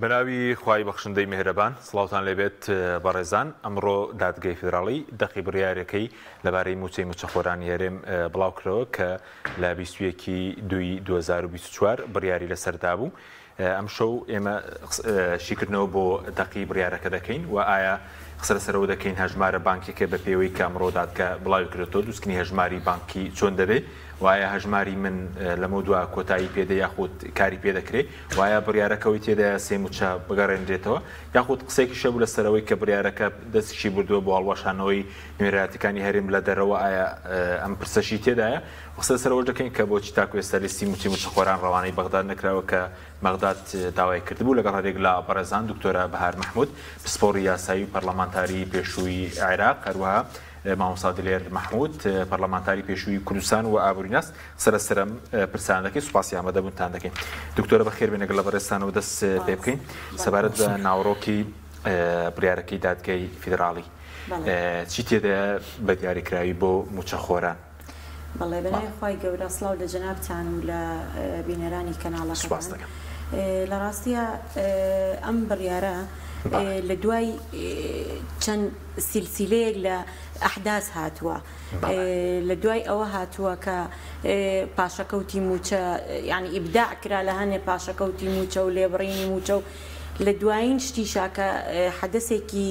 بەناوی خوای بەخشندەی میهرەبان سڵاوتان لێبێت بەڕێزان ئەمڕۆ دادگەی فیدراڵی دەقی بڕیارەکەی لەبارەی مووچەی مووچەخۆرانی هەرێم بڵاوکرەوە کە لە 21 دوی 2024 بڕیاری لەسەر دابوو ئەمشەو ئێمە شیکردنەوە بۆ دەقی بڕیارەکە دەکەین و ئایا قسە لەسەرەوە دەکەین هەژمارە بانکیەکە بە پێوەی کە ئەمڕۆ دادگا بڵاوی کردۆتەوە دروستکردنی هەژماری بانکی چۆن دەبێ و ئایا هەژماری من لەمەو دوا کۆتایی پێدێ یاخود کاری پێ دەکرێ و ئایا بڕیارەکە ئەوەی تێدایە سێ مووچە بگەڕێنرێتەوە یاخود قسەیەکیش هەبوو لەسەرەوەی کە بڕیارەکە دەستیشی بردووە بۆ هەڵوەشانەوەی نوێنەرایەتیەکانی هەرێم لە دەرەوە ئایا ئەم پرسەشی تێدایە قسە لەسەر ئەوەش دەکەین کە بۆچی تاکو ئێستا لیستی مووچەی مووچەخۆران ڕەوانەی بەغداد نەکراوە کە بەغداد داوای کردبوو. لەگەڵ هەریەک لە بەڕێزان دکتۆرە بەهار مەحمود پسپۆڕی یاسایی و پەرلەمانتاری پێشووی عێراق، هەروەها مامۆستا دلێر مەحمود پەرلەمانتاری پێشووی کوردستان و ئابووریناس قسە لەسەر ئەم پرسانە دەکەین. سوپاسی ئامادەبوونتان دەکەین. دکتۆرە بەخێر بێن لەگەڵ بەڕێزتانەوە دەست پێ بکەین سەبارەت بە ناوەڕۆکی بڕیارەکەی دادگای فیدراڵی چی تێدایە بە دیاریکراوی بۆ مووچەخۆران؟ بەڵێ بەناوی خوای گەورە سڵاو لە جەنابتان و لە بینەرانی کەناڵەکەتان. لە ڕاستیا ئەم بڕیارە لە دوای چەند سیلسیلەیەک لە ئەحداس هاتووە لە دوای ئەوە هاتووە کە پاشەکەوتی موچە یعنی ئیبداع کرا لە هەنێ پاشەکەوتی موچە و لێبڕینی موچە و لە دوایین شتیشا کە حەدەسێکی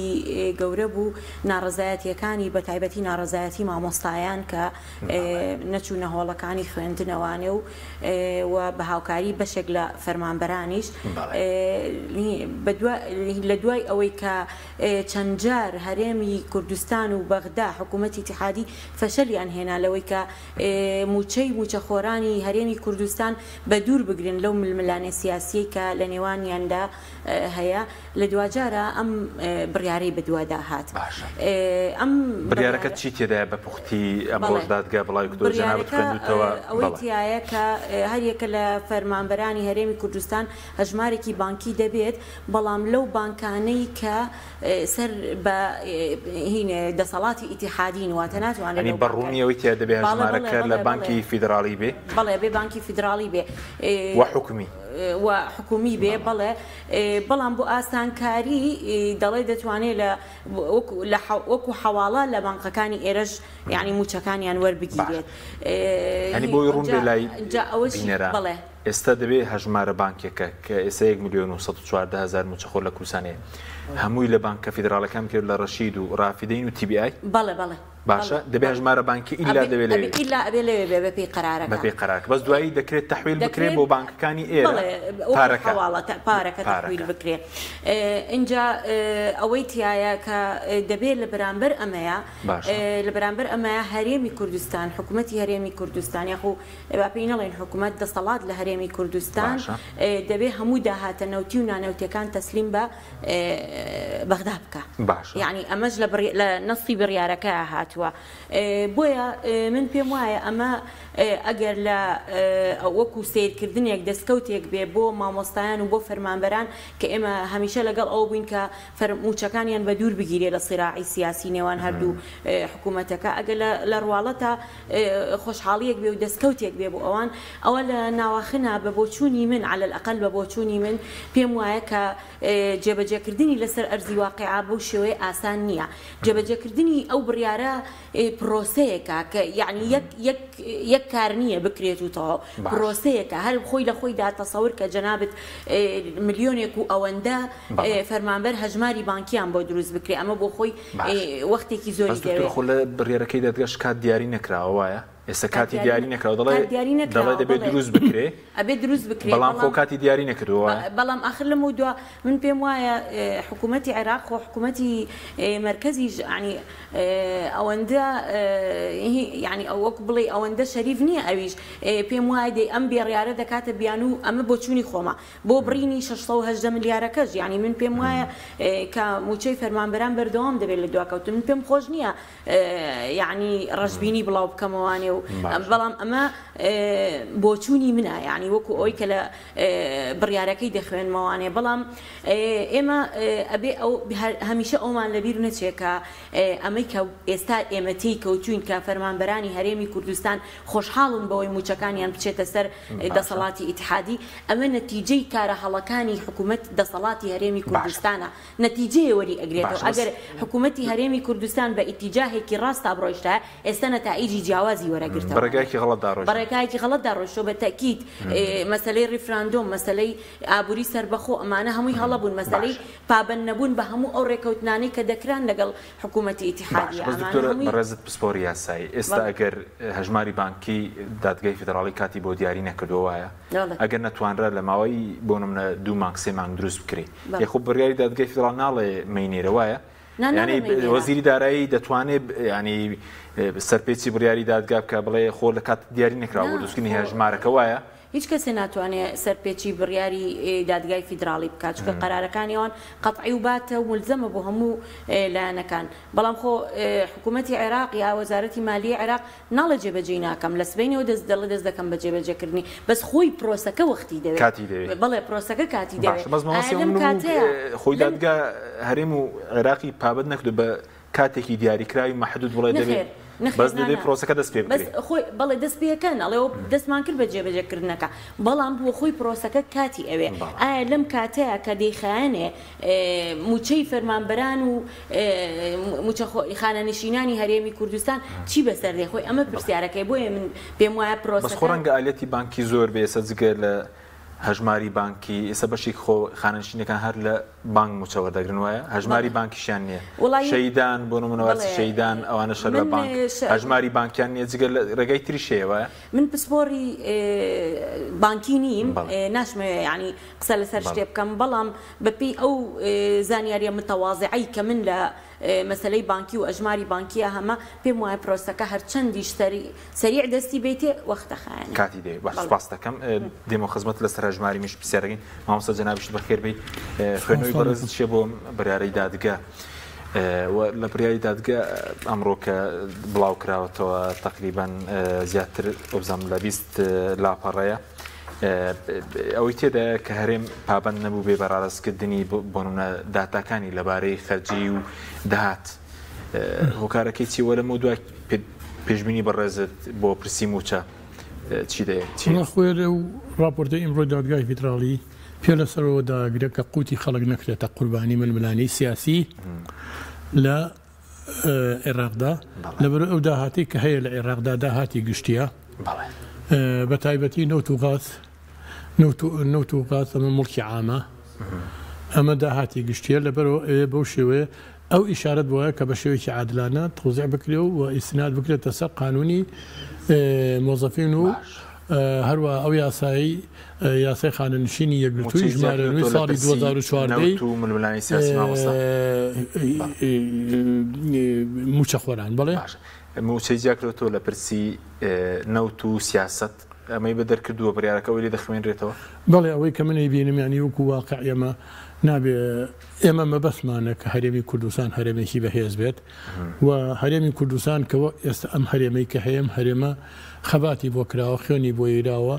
گەورە بوو ناڕەزایەتیەکانی بە تایبەتی ناڕەزایەتی مامۆستایان کە نەچوونە هۆڵەکانی خوێندنەوانێ و و بە هاوکاری بەشێک لە فەرمانبەرانیش لە دوای ئەوەی کە چەند جار هەرێمی کوردستان و بەغدا حکوومەتی ئیتیحادی فەشەلیان هێنا لەوەی کە مووچەی مووچەخۆرانی هەرێمی کوردستان بە دوور بگرن لەو ململانێ سیاسیەی کە لە نێوانیاندا هەیە، لە دواجارا ئەم بڕیارەی بەدوادا هات. باشە ئەم بڕیارەکە چی تێدایە بە پوختی ئەمڕۆش دادگا بڵاوی کردەوە جەنابت بڕیارەکە خوێندووتەوە؟ ئەوەی بەڵێ. تیایە کە هەریەکە لە فەرمانبەرانی هەرێمی کوردستان هەژمارێکی بانکی دەبێت، بەڵام لەو بانکانەی کە سەر بە هین دەسەڵاتی ئیتیحادین واتە ناتوانرێت یانی لەو بە بانکە ڕوونی ئەوەی تیا دەبێ بەڵێ بەڵێ هەژمارەکە لە بەڵێ بەڵێ بانکی فیدراڵی بێ؟ بەڵێ ئەبێ بانکی فیدراڵی بێ. و حکومی. و حکومی بێ بەڵێ. بەڵێ بەڵام بۆ ئاسانکاری دەڵێ دەتوانێ لە وەکو لە وەکو حەواڵە لە بانقەکانی ئێرەش یانی مووچەکانیان باشە وەربگیرێت. یانی بۆی ڕوون بێ جا لای جا ئەوەشی بینەران بەڵێ. ئێستا دەبێ هەژمارە بانکیەکە کە ئێستا یەک ملیۆن و 114 هەزار مووچەخۆر لە کوردستان هەیە هەمووی لە بانکە فیدراڵەکان بکرێت لە ڕەشید و ڕافیدەین و تی بی ئای؟ بەڵێ بەڵێ باشە بەڵێ دەبێ بەڵێ هەژمارە بانکی ئیلا ئەبێ دەبێ لەوێ ئەبێ بێ؟ ئیلا ئەبێ لەوێ بێ بەپێی قەرارەکە. بەپێی قەرارەکە بەس دوایی دەکرێت تەحویل بکرێ دەکرێ بۆ بانکەکانی ئێرە بەڵێ وەکو پارەکە حەواڵە پارەکە تەحویل پارەکە. بکرێ ئینجا ئەوەی تیایە کە دەبێ لە بەرامبەر ئەمەیا باشە. لە بەرامبەر ئەمەیا هەرێمی کوردستان حکومەتی هەرێمی کوردستان یاخو با پێی نەڵێین حکومەت، دەسەڵات لە هەرێمی کوردستان باشە. دەبێ هەموو داهاتە نەوتی و نانەوتیەکان تەسلیم بە بەغدا بکا. باشە. یەعنی ئەمەش لە بڕی لە نەسی بڕیارەکە هاتووە. بۆیە من پێم وایە ئەمە ئەگەر لە وەکوو سەیرکردنێک دەستکەوتێک بێ بۆ مامۆستایان و بۆ فەرمانبەران کە ئێمە هەمیشە لەگەڵ ئەوە بووین کە فەر مووچەکانیان بە دوور بگیرێ لە سیراعی سیاسی نێوان هەردوو حکوومەتەکە ئەگەر لە لە ڕواڵەتا خۆشحاڵیەک بێ و دەستکەوتێک بێ بۆ ئەوان، ئەوە لە ناواخنا بە بۆچوونی من، علی الاقل بە بۆچوونی من، پێم وایە کە جێبەجێکردنی لەسەر ئەرزی واقیع بەو شێوەیە ئاسان نییە. جێبەجێکردنی ئەو بڕیارە پرۆسەیەکە کە یەعنی یەک یەک یەک کار نییە بکرێت و تەواو. پرۆسەیەکە هەر خۆی لە خۆیدا تەسەور کە جەنابت ملیۆنێک و ئەوەندە فەرمانبەر هەژماری بانکیان بۆ دروست بکرێ ئەمە بۆ خۆی وەختێکی زۆری بەس دکتۆر دەوێ. خۆ لە بڕیارەکەی دادگاش کات دیاری نەکراوە وایە؟ ئێستا کات کاتی دیاری دیاری نەکراوە دەڵێ کات دیاری دەڵێ نەکراوە دەبێ بەڵێ دروست بکرێ ئەبێ دروست بکرێ بەڵام خۆ بەڵام کاتی دیاری نەکردووە وایە؟ بەڵام ئاخر لەمەو دوا من پێم وایە حکوومەتی عێراق خۆ حکوومەتی مەرکەزیش یانی ئەوەندە یانی وەکو بڵێی ئەوەندە شەریف نییە ئەویش پێم وایە دەی ئەم بێڕیارە دەکاتە بیانوو ئەمە بۆچوونی خۆمە بۆ بڕینی 618 ملیارەکەش یانی من پێم وایە کە مووچەی فەرمانبەران بەردەوام دەبێت لە دواکەوتن من پێم خۆش نییە یانی ڕەشبینی بڵاو بکەمەوانێ و. و بەڵام ئەمە بۆچوونی منە یانی وەکو ئەوەی کە لە بڕیارەکەی دەخوێنمەوانێ بەڵام ئێمە ئەبێ ئەو هەمیشە ئەومان لەبیر نەچێ کە ئەمەی کە ئێستا ئێمە تێی کەوتوین کە فەرمانبەرانی هەرێمی کوردستان خۆشحاڵن بەوەی مووچەکانیان بچێتە سەر دەسەڵاتی ئیتحادی ئەمە نەتیجەی کارە هەڵەکانی حکوومەت دەسەڵاتی هەرێمی کوردستانە نەتیجەیە وەری ئەگرێتەوە ئەگەر حکوومەتی هەرێمی کوردستان بە ئیتیجاهێکی ڕاستا بڕۆیشتایە ئێستا نەتائیجی جیاوازی وەرەگرتەوە. بە ڕێگایەکی غەڵەتدا ڕۆیشتن. بە ڕێگایەکی غەڵەتدا ڕۆیشتووە بە تەئکید مەسەلەی ڕیفراندۆم، مەسەلەی ئابووری سەربەخۆ ئەمانە هەمووی هەڵە بوون، مەسەلەی پابەند نەبوون بە هەموو ئەو ڕێکەوتنانەی کە دەکران لەگەڵ حکوومەتی ئیتیحادیە باشە بەس ئەمانە دکتۆرە هەمووی. بەڕێزت پسپۆری یاسایی ئێستا بەڵێ. ئەگەر هەژماری بانکی دادگای فیدڕاڵی کاتی بۆ دیاری نەکردووە وایە؟ بەڵێ. ئەگەر نەتوانرا لە ماوەی بۆ نمونە دوو مانگ سێ مانگ دروست بکرێ بەڵێ. ئێ خۆ بڕیاری دادگای فیدڕاڵ ناڵێ مەینێرە وایە؟ نا یانی ناڵێ مەینێرە. وەزیری دارایی دەتوانێ یانی سەرپێچی بڕیاری دادگا بکا بڵێ خۆ لە کات دیاری نەکراوە بۆ نا دروستکردنی خۆ هەژمارەکە وایە؟ هیچ کەسێ ناتوانێ سەرپێچی بڕیاری دادگای فیدراڵی بکات چونکە قەرارەکانی ئەوان قەتعی و باتە و مولزەمە بۆ هەموو لایەنەکان بەڵام خۆ حکوومەتی عێراق یا وەزارەتی مالیەی عێراق ناڵێ جێبەجێی ناکەم لە سبەینێوە دەست دەڵێ دەست دەکەم بە جێبەجێکردنی بەس خۆی پرۆسەکە وەختی دەوێ کاتی دەوێ بەڵێ پرۆسەکە کاتی دەوێ باشە بەس ئایا مەبەستی لەم من بوو کاتەیە خۆی لەم دادگا هەرێم و عێراقی پابەند نەکردو بە کاتێکی دیاریکراوی مەحدود بڵێ دەبێ نەخێر نەخێر بەس نا دەبێ نا پرۆسەکە دەست پێ بەس بکرێ. خۆی بەڵێ دەست پێکەن ئەڵێ ئەوە دەستمان کرد بە جێبەجێکردنەکە بەڵام بۆ خۆی پرۆسەکە کاتی ئەوێ بەڵێ. ئایا لەم کاتەیە کە دەیخایەنێ مووچەی فەرمانبەران و مووچە خانەنشینانی هەرێمی کوردستان چی بەسەر دێ خۆی ئەمە پرسیارەکەی بۆیە من پێم وایە بەس خۆ پرۆسەکە. ڕەنگە ئالیەتی بانکی زۆر بێ ئێستا جگە لە هەژماری بانکی ئێستا بەشێک خۆ خانەنشینەکان هەر لە بانک مووچە وەردەگرن وایە هەژماری بەڵێ. بانکیشیان نییە وەڵایی شەهیدان بۆ نمونە وەرسی بەڵێ شەهیدان ئەوانەش هەر لە من بانک هەژماری بانکیان نییە جگە لە ڕێگای تریش هەیە وایە؟ من پسپۆڕی بانکی نیم بەڵێ. ناشمەوێ یانی قسە لەسەر بەڵێ. شتێ بکەم بەڵام بەپێی ئەو زانیاریە متەوازعەی کە من لە مەسەلەی بانکی و ئەژماری بانکیە هەمە پێم وایە پرۆسەکە هەرچەندیش سەریع دەستی بێتێ وەخت دەخایەنێ. کاتی دەوێ باش بەڵێ. سوپاست دەکەم دێمەوە خزمەت لەسەر هەژماری منیش پرسیارەکەین مامۆستا جەنابیشت بەخێر بێی خوێندنەوەی بەڕێزت چیە بۆ بڕیارەی دادگا و لە بڕیاری دادگا ئەمڕۆ کە بڵاو کراوەتەوە تقریبان زیاتر وەبزانم لە 20 لاپەڕەیە ئەوەی تێدایە کە هەرێم پابەند نەبوو بێ بە ڕاستکردنی بۆ نمونە داتاکانی لەبارەی خەرجی و داهات هۆکارەکەی چی وە لەمە دوای پێشبینی بەڕێزت بۆ پرسی مووچە چی دەیە چی؟ وەڵا خۆی لەو ڕاپۆرتەی ئیمڕۆی دادگای فیدراڵی پێ لەسەرەوە داگرە کە قوتی خەڵک نەکرێتە قوربانی ململانێی سیاسی لە عێراقدا لەبەر ئەو داهاتەی کە هەیە لە عێراقدا داهاتی گشتیە بە تایبەتی نەوت و غاز نەوت و غاز ئەمە مڵکی عامە ئەمە داهاتی گشتیە لەبەرەوە ئەوێ بەو شێوەیە ئەو ئیشارەت بۆیە کە بە شێوەیەکی عادلانە تەوزیع بکرێ و ئیستناد بکرێتە سەر قانونی مۆزەفین و هەروەها ئەو یاسایەی یاسای خانەنشینی یەکگرتووی مووچەی ژمارە نوێی زیادکردووە لە ساڵی پرسی 2014 نەوت و ململانێی سیاسی مامۆستا؟ مووچەخۆران بەڵێ. باشە مووچەی جیاکردووەتەوە لە پرسی نەوت و سیاسەت ئەمەی بە دەرکردووە بڕیارەکە ئەوەی لێ دەخوێنرێتەوە؟ بەڵێ ئەوەی کە من ئەیبینم یانی وەکوو واقع ئێمە نابێ ئێمە مەبەستمانە کە هەرێمی کوردستان هەرێمێکی بەهێز بێت و هەرێمی کوردستان کە وەک ئێستا ئەم هەرێمەی کە هەیە ئەم هەرێمە خەباتی بۆ کراوە خوێنی بۆ یراوە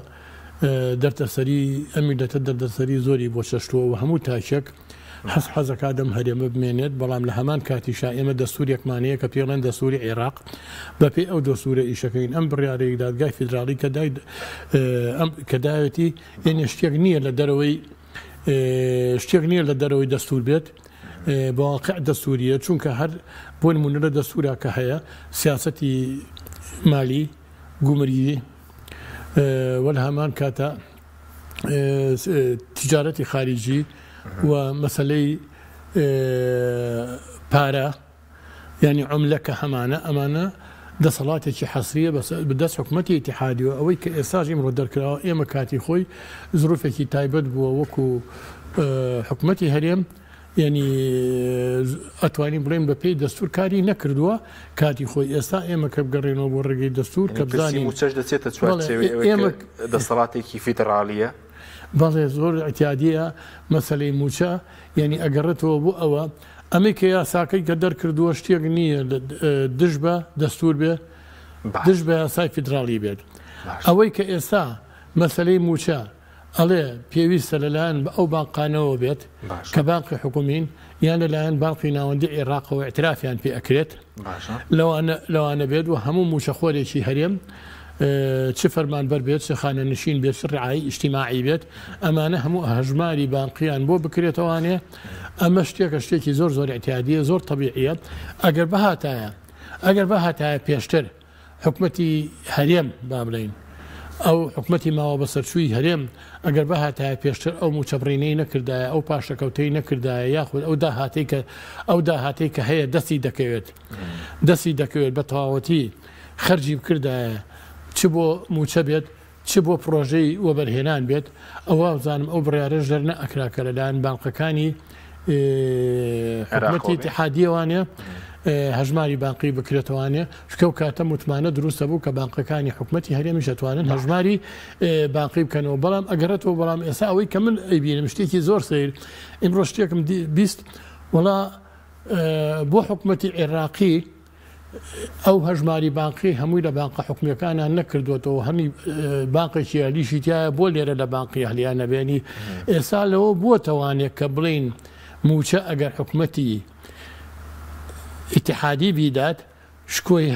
دەردەسەری ئەم میللەتە دەردەسەری زۆری بۆ چەشتووە و هەموو تاکێک حەز حەزەکات ئەم هەرێمە بمێنێت بەڵام لە هەمان کاتیشا ئێمە دەستورێکمان هەیە کە پێڵێن دەستوری عێراق بەپێی ئەو دەستورە ئیشەکەین ئەم بڕیارەی دادگای فیدراڵی کە دای ئەم کە داوێتی یعنی شتێک نییە لە دەرەوەی شتێک نییە لە دەرەوەی دەستور بێت بە واقع دەستوریە چونکە هەر بۆ نمونە لە دەستورا کە هەیە سیاسەتی مالی گومرگی وە لە هەمان کاتە تجارەتی خارجی و مەسلەی پارە یانی عوملە کە هەمانە ئەمانە دەسەڵاتێکی حەسریە بەدەست حکومەتی ئیتیحادیەوە ئەوەی کە ئێستاش ئیمڕۆ دەرکراوە ئێمە کاتی خۆی زروفێکی تایبەت بووە وەکو حکومەتی هەرێم یعنی ئەتوانین بڵێن بە پێی دەستور کاری نەکردووە کاتی خۆی ئێستا ئێمە کە بگەڕێنەوە بۆ ڕێگەی دەستور کە بزانین مووچەش دەچێتە چوارچێوەی ئەوەی ئێمە دەسەڵاتێکی فیدڕاڵیە بەڵێ زۆر ئیعتیادیە مەسەلەی مووچە یعنی ئەگەڕێتەوە بۆ ئەوە ئەمەی کە یاساکەی کە دەرکردووە شتێک نییە دژ بە دەستور بێ. دژ بە یاسای فیدراڵی بێت. ئەوەی کە ئێستا مەسەلەی مووچە ئەڵێ پێویستە لەلایەن ئەو بانقانەوە بێت کە بانقی حکومین یان لەلایەن بانقی ناوەندی عێراقەوە ئیعترافیان پێ ئەکرێت لەوانە بێت و هەموو مووچەخۆرێکی هەرێم چ فەرمانبەر بێت چ خانەنشین بێت چ ڕعایی ئیجتیماعی بێت ئەمانە هەموو هەژماری بانقیان بۆ بکرێتەوانێ ئەمە شتێکە شتێکی زۆر زۆر اعتیادیە زۆر طبیعیە ئەگەر بهاتایە ئەگەر بهاتایە پێشتر حکومەتی هەرێم با بڵێین ئەو حکومەتی ماوە بەسەرچووی هەرێم ئەگەر بهاتایە پێشتر ئەو مووچەبڕینەی نەکردایە ئەو پاشەکەوتەی نەکردایە یاخود ئەو داهاتەی کە ئەو داهاتەی کە هەیە دەستی دەکەوێت دەستی دەکەوێت بە تەواوەتی خەرجی بکردایە چ بۆ مووچە بێت چ بۆ پڕۆژەی وەبەرهێنان بێت، ئەوە وابزانم ئەو بڕیارەش دەرنەئەکرا کە لەلایەن بانقەکانی حکومەتی ئیتیحادییەوانێ هەژماری بانقی بکرێتەوانێ، چونکە ئەو کاتە متمانە دروست دەبوو کە بانقەکانی حکومەتی هەرێمیش ئەتوانن هەژماری بانقی بکەنەوە، بەڵام ئەگەڕێتەوە بەڵام ئێستا ئەوەی کە من ئەیبینم شتێکی زۆر سەیر ئیمڕۆ شتێکم 20 وەڵا بۆ حکومەتی عێراقی ئەو هەژماری بانقی هەمووی لە بانقە حکومیەکانیان نەکردوەتەوە هەمی بانقێکی ئەهلیشی تایە بۆ لێرە لە بانقی ئەهلیان نەبێنی ئێستا لەوە بووە تەوانێک کە بڵین موچە ئەگەر حکومەتی ئیتحادی بیدات شکۆی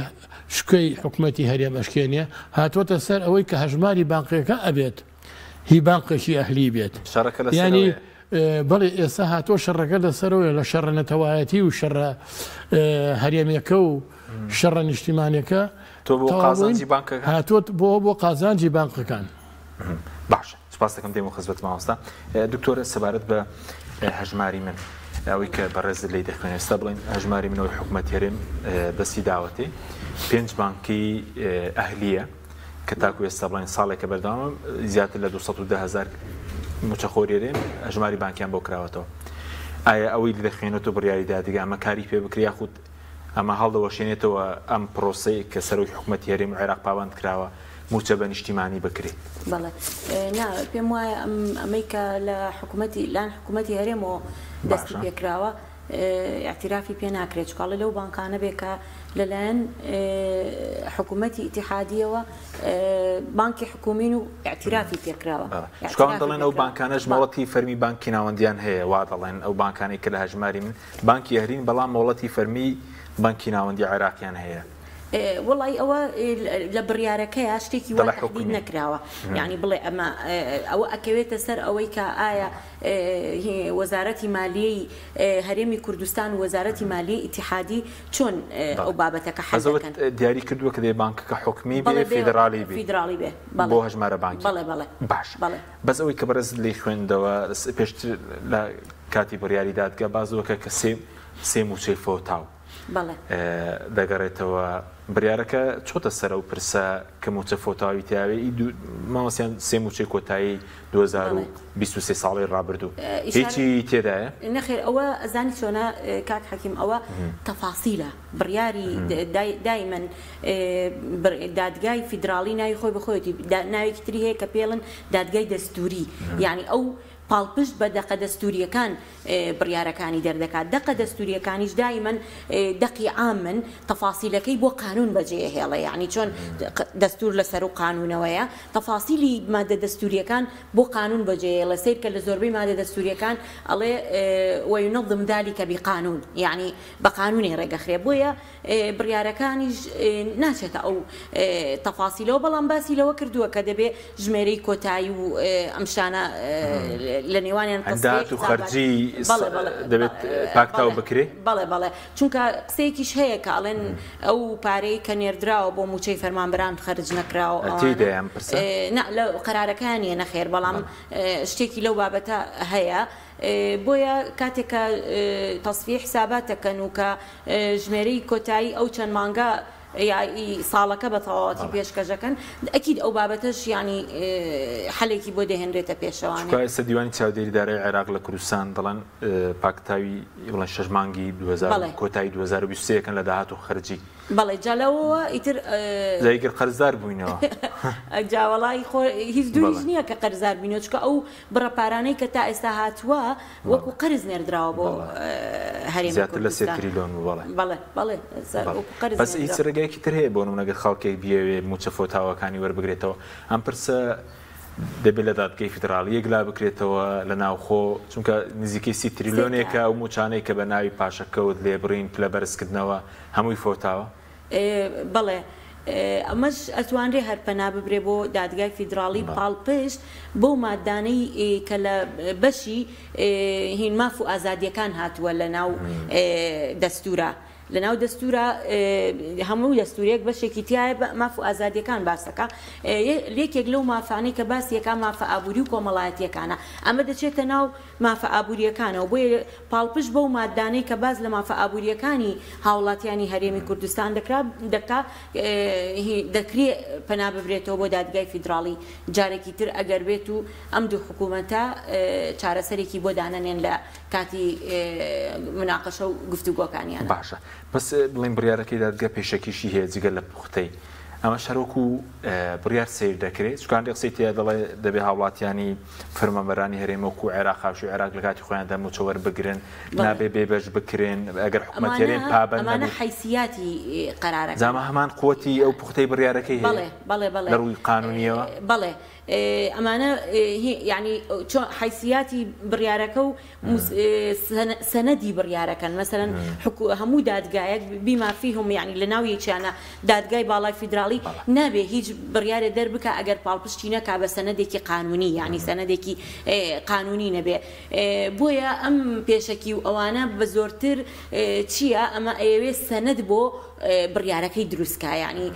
شکۆی حکومەتی هەرێم ئەشکێنێ هاتووەتە سەر ئەوەی کە هەژماری بانقیەکە ئەبێت هی بانقێکی ئەهلی بێت شەڕەکە لەسەر یانی ئەوەیە. بەڵێ ئێستا هاتووە شەڕەکە لەسەرەوەیە لە شەڕە نەتەوایەتی و شەڕە هەرێمیەکە و شەڕە نیشتیمانەکە تۆ بۆ قازانجی بانکەکان هاتووە بۆ بۆ قازانجی بانقەکان. باش سپاس دەکەم دێمە خزمەت مامۆستا دکتۆر سەبارەت بە هەژماری من ئەوەی کە بەڕێز لی دەخوێن ئێستا بڵێن هەژماری منەوەی حکومەت هەرێم دەستی داوەتێ پێنج بانکی ئەهلیە کە تاکو ئێستا بڵێن ساڵێکە بەردەوامە زیاتر لە 210 هەزار مووچەخۆری هەرێم هەژماری بانکیان بۆ کراوەتەوە. ئایا ئەوەی دەخوێنێتەوە بڕیاری دادگا ئەمە کاری پێ بکرێ یاخود ئەمە هەڵدەوەشێنێتەوە ئەم پرۆسەی کە سەرۆکی حکومەتی هەرێم و عێراق پابەند کراوە مووچە بە نیشتیمانی بکرێ؟ بەڵێ نا پێم وایە ئەمەی کە لە حکومەتی لان حکومەتی هەرێمەوە دەستی پێکراوە ئیعتیرافی پێ ناکرێت چونکە ئەڵێ لەو بانکانە بێ کە لەلایەن حکوومەتی ئیتیحادیەوە بانکی حکومین و ئیعتیرافی پێکراوە. چونکە ئەوان دەڵێن ئەو بانکانەش مۆڵەتی فەرمی بانکی ناوەندیان هەیە وا دەڵێن ئەو بانکانەی کە لە هەژماری من بانکی ئەهلین بەڵام مۆڵەتی فەرمی بانکی ناوەندی عێراقیان هەیە. وەڵی ئەوە لە بڕیارەکەیا شتێکی وا تەحدید نەکراوە یانی بڵێ ئەمە ئەوە ئەکەوێتە سەر ئەوەی کە ئایا وەزارەتی مالیەی هەرێمی کوردستان و وەزارەتی مالیەی ئیتیحادی چۆن ئەو بابەتەکە حەل دەکەن. دیاری کردووە کە دەبێ بانکەکە حکومی بێ فیدراڵی بێ فیدراڵی بێ بۆ هەژمارە بانکی. بەڵێ بەڵێ باش بەس ئەوەی کە بەڕێزت لێی خوێندەوە پێشتر لە کاتی بڕیاری دادگا باس لەوە کە سێ سێ مووچەی فەوتاو دەگەڕێتەوە بڕیارەکە چۆتە سەر ئەو پرسە کە مووچە فۆتاوی تیاوێ ئی مامۆستایان سێ مووچەی کۆتایی 2023 ساڵی ڕابردوو هیچی تێدایە؟ نەخێر ئەوە ئەزانی چۆنە کاک حەکیم ئەوە تەفاسیلە بڕیاری دایمەن دادگای فیدراڵی ناوی خۆی بەخۆیەتی ناوێکی تری هەیە کە پێڵن دادگای دەستوری یعنی ئەو پاڵپشت بە دەقە دەستوورییەکان بڕیارەکانی دەردەکات، دەقە دەستوورییەکانیش دایمەن دەقی عامن، تەفاسیلەکەی بۆ قانوون بەجێئەهێڵێ، یەعنی چۆن دەستوور لە سەروو قانوونەوەیە، تەفاسیلی مادە دەستوورییەکان بۆ قانوون بەجێیەڵێ، سەیرکە لە زۆربەی مادە دەستوورییەکان ئەڵێ وینظم ذلک بقانون، یەعنی بە قانوونێ ڕێگەخرێ، بۆیە بڕیارەکانیش ناچێتە ئەو تەفاسیلەوە، بەڵام باسی لەوە کردووە کە دەبێ ژمێرەی کۆتایی و ئەم شتانە لە نێوانیان داهات و خەرجی دەبێت پاکتاو بکرێ؟ بەڵێ بەڵێ، چونکە قسەیەکیش هەیە کە ئەڵێن ئەو پارەی کە نێردراوە بۆ مووچەی فەرمانبەران خەرج نەکراوە ئەوانە. تێیدایە ئەم پرسە؟ نا لە قەرارەکەیان نییە نەخێر، بەڵام شتێکی لەو بابەتە هەیە. بۆیە کاتێک کە تەسفیەی حسابات دەکەن و کە ژمێرەی کۆتایی ئەو چەند مانگە یا ئی ساڵەکە بە تەواوەتی پێشکەش دەکەن ئەکید ئەو بابەتەش یانی حەلێکی بۆ دەهێنرێتە پێشەوانێ. چونکە ئێستا دیوانی چاودێری دارایی عێراق لە کوردستان دەڵێن پاکتاوی بڵێن شەش مانگی 2000 کۆتایی 2023 یەکەن لە داهات و خەرجی. بەڵێ جا لەوەوە ئیتر. جا ئیگەر قەرزدار بووینەوە. جا وەڵایی خۆ هیچ دووریش نییە کە قەرزار بینەوە چونکە ئەو بڕە پارانەی کە تا ئێستا هاتووە وەکو قەرز نێردراوە بۆ. هەرێمی زیاتر لە سێ کوردستان. تریلۆن بوو بەڵێ. بەڵێ بەڵێ بەڵێ وەکو قەرز بەس هیچ نێردرا. ڕێگایەکی تر هەیە بۆ نمونە گەر خەڵکێک بیەوێ مووچە فەوتاوەکانی وەربگرێتەوە ئەم پرسە دەبێت لە دادگەی فیدراڵی یەکلا بکرێتەوە لە ناوخۆ چونکە نزیکەی سی تریلۆنێکە ئەو مووچانەی کە بە ناوی پاشەکەوت لێبڕین پلە بەرزکردنەوە هەمووی فەوتاوە. بەڵێ ئەمەش ئەتوانرێ هەر پەنا ببرێ بۆ دادگای فیدراڵی پاڵپشت بەو مادانەی کە لە بەشی هین ماف و ئازادیەکان هاتووە لە ناو دەستورا لە ناو دەستورا هەموو دەستورێک بەشێکی تایە ماف و ئازادیەکان باسەکە یەکێک لەو مافانەی کە باسیەکە مافە ئابووری و کۆمەڵایەتیەکانە ئەمە دەچێتە ناو مافە ئابوورییەکانەوە، بۆیە پاڵپشت بەو ماددانەی کە باس لە مافە ئابوورییەکانی هاوڵاتیانی هەرێمی کوردستان دەکرا دەکا دەکرێ پەنا ببرێتەوە بۆ دادگای فیدراڵی جارێکی تر ئەگەر بێت و ئەم دوو حکوومەتە چارەسەرێکی بۆ دانەنێن لە کاتی مناقەشە و گفتوگۆکانیانا. باشە بەس بڵێین بڕیارەکەی دادگا پێشەکیشی هەیە جگە لە پوختەی ئەمەش هەروەکو بڕیار سەیر دەکرێت چونکە هەندێک قسەی تێدا دەڵێ دەبێ هاوڵاتیانی فەرمانبەرانی هەرێم وەکو عێراق هاوشێوەی عێراق لە کاتی خۆیاندا مووچە وەربگرن نابێ بێبەش بکرێن ئەگەر حکومەت هەرێم پابەند ئەمانە نەبوو حەیسیاتی قەرارەکەن. جا ئەمە هەمان قوتی ئەو پوختەی بڕیارەکەی هەیە بەڵێ بەڵێ بەڵێ لە ڕووی قانونیەوە؟ بەڵێ ئەمانە یانی چۆن حەیسیاتی بڕیارەکە و سەنەدی بڕیارەکەن مەسەلەن هەموو دادگایەک بیما فیهم یانی لەناو یەکیانە دادگای باڵای فیدراڵی نابێ هیچ بڕیارێ دەربکا ئەگەر پاڵپشتی نەکا بە سەنەدێکی قانونی یانی سەنەدێکی قانونی نەبێ بۆیە ئەم پێشەکی و ئەوانە بە زۆرتر چییە ئەمە ئەیەوێ سەنەد بۆ بڕیارەکەی دروست کا یانی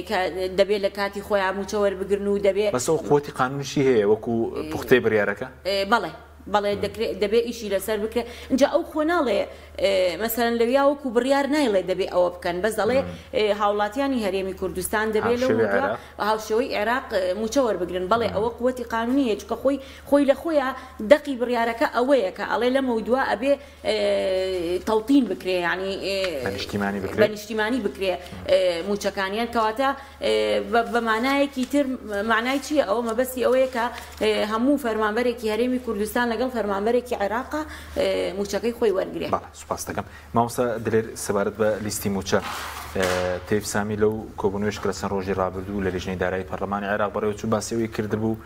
کە دەبێ لە کاتی خۆیان موچە وەربگرن و دەبێ بەس ئەو قوتی قانونیشی هەیە وەکو پوختەی بڕیارەکە؟ بەڵێ بەڵێ دەکرێ دەبێ ئیشی لەسەر بکرێ ئینجا ئەو خۆ ناڵێ مەسەلەن لەویا وەکو بڕیار نایڵێ دەبێ ئەوە بکەن بەس دەڵێ هاوڵاتیانی هەرێمی کوردستان دەبێ لەو هاوشێوەی مدوا عێراق. هاوشێوەی عێراق موچە وەربگرن بەڵێ ئەوە قوتی قانونی هەیە چونکە خۆی خۆی لە خۆیا دەقی بڕیارەکە ئەوەیە کە ئەڵێ لەمەودوا ئەبێ تەوتین بکرێ یانی بە نیشتیمانی بە بکرێ. نیشتیمانی بکرێ موچەکانیان کەواتە بە مانایەکی تر مانای چییە ئەوە مەبەستی ئەوەیە کە هەموو فەرمانبەرێکی هەرێمی کوردستان لەگەڵ فەرمانبەرێکی عێراقا مووچەکەی خۆی وەرگرێ. بەڵێ سوپاست دەکەم. مامۆستا دلێر سەبارەت بە لیستی مووچە تەیف سامی لەو کۆبوونەوەیش کە لە چەند ڕۆژی ڕابردوو لە لیژنەی دارایی پەرلەمانی عێراق بەڕێوەچوو باسی ئەوەی کردبوو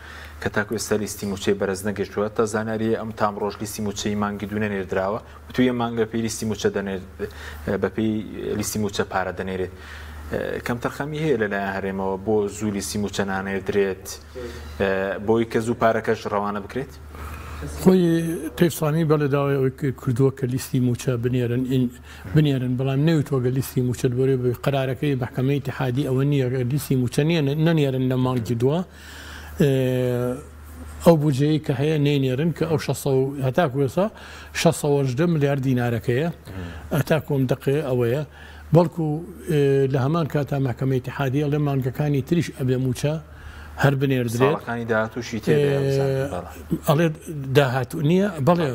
کە تاکو ئێستا لیستی مووچەی بەرز نەگەشتووە تا زانیاری ئەم تام ڕۆژ لیستی مووچەی مانگی دوو نەنێردراوە وتوویە مانگ بەپێی لیستی مووچە دەنێر بەپێی لیستی مووچە پارە دەنێرێت. کەمتەرخەمی هەیە لەلایەن هەرێمەوە بۆ زوو لیستی مووچە نانێردرێت بۆی کە زوو پارەکەش ڕەوانە بکرێت؟ خۆی تەیف سامی بەڵێ داوای ئەوەی کردووە کە لیستی مووچە بنێرن بنێرن بەڵام نەوتووە گەر لیستی مووچەت بۆرێ بە قەرارەکەی مەحکەمەی ئیتیحادی ئەوە نییە گەر لیستی مووچە نییە نەنێرن لە مانگی دووە ئەو بودجەیەی کە هەیە نەینێرن کە ئەو شەسەو هەتاکو ئێستا 618 ملیار دینارەکەیە هەتاکو ئەم دەقەیە ئەوەیە بەڵکو لە هەمان کاتا مەحکەمەی ئیتیحادی ئەڵێ مانگەکانی تریش ئەبێ مووچە هەر بنێردرێت ساڵەکانی داهاتووشی تێدایە بزانم بەڵێ. ئەڵێ داهاتوو نییە بەڵێ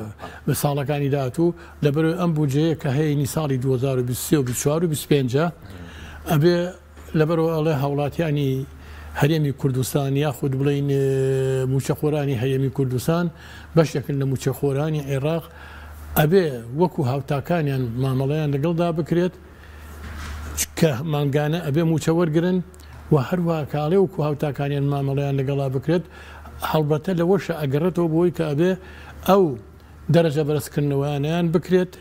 ساڵەکانی داهاتوو لەبەرئەوەی ئەم بودجەیە کە هەیە ساڵی 2023 و 24 و 25 ئەبێ لەبەرئەوە ئەڵێ هاوڵاتیانی هەرێمی کوردستان یاخود بڵێین مووچەخۆرانی هەرێمی کوردستان بەشێکن لە مووچەخۆرانی عێراق ئەبێ وەکو هاوتاکانیان مامەڵەیان لەگەڵدا بکرێت کە مانگانە ئەبێ مووچە وەرگن و هەروە کاڵێ وەکو هاوتاکانیان مامەڵەیان لەگەڵا بکرێت هەڵبەتە لەوەشە ئەگەڕێتەوە بۆی کە ئەبێ ئەو دەرەجە بەرزکردنەوەیانیان بکرێت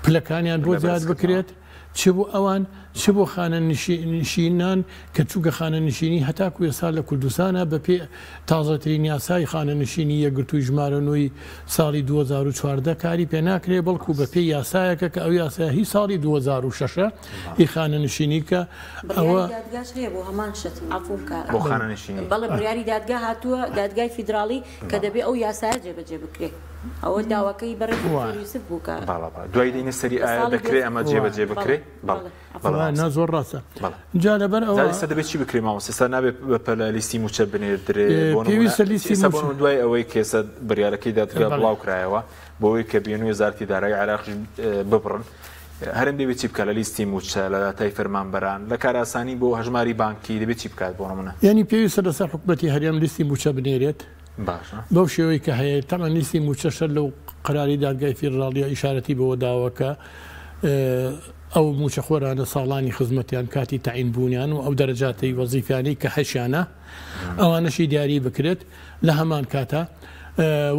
پلەکانیان بۆ زیاد بکرێت چ بۆ ئەوان چ بۆ خانەنشینان کە چونکە خانەنشینی هەتاکو ئێستا لە کوردستانە بە پێ تازەترین یاسای خانەنشینی یەکگرتووی ژمارە نۆی ساڵی 2014 کاری پێ ناکرێ بەڵکو بە پێی یاسایەکە کە ئەو یاسای هی ساڵی 2006 ی خانەنشینی کە ئەوە بڕیاری دادگاش هەیە بۆ هەمان شت عەفوم کە بۆ خانەنشینی بەڵێ بڕیاری دادگا هاتووە دادگای فیدراڵی کە دەبێ ئەو یاسایە جێبەجێ بکرێ. ئەوە داواکەی بەڕێز دکتۆر یوسف بوو کە بەڵێ بەڵێ دوای دێینە سەری لە ئایا ساڵی دەکرێ ئەمە جێبەجێ بەڵێ بکرێ؟ بەڵێ بەڵێ بەڵێ نا مامۆستا زۆر ڕاستە بەڵێ جا لەبەر جا ئەوە ئێستا دەبێت چی بکرێ مامۆستا ئێستا نابێت بە پەلە لیستی مووچە بنێردرێ بۆ نموونە پێویستە لیستی ئێستا بۆ مووچە نموونە دوای ئەوەی کە ئێستا بڕیارەکەی دادگا بەڵێ بڵاو کرایەوە بۆ ئەوەی کە بێن و وەزارەتی دارایی عێراقیش ببڕن هەرێم دەبێت چی بکات لە لیستی مووچە لە داتای فەرمانبەران لە کارئاسانی بۆ هەژماری بانکی دەبێت چی بکات بۆ نموونە؟ یانی پێویستە لەسەر حکومەتی هەرێم لیستی مووچە بنێرێت. باشە. بەو شێوەی کە هەیە تەبعەن لیستی مووچەش هەر لەو قەراری دادگای فیدراڵیە ئیشارەتی بەوە داوە کە ئەو مووچەخۆرانە ساڵانی خزمەتیان کاتی تەعین بوونیان و ئەو دەرەجاتەی وەزیفیانەی کە هەشیانە ئەوانەشی دیاری بکرێت لە هەمان کاتا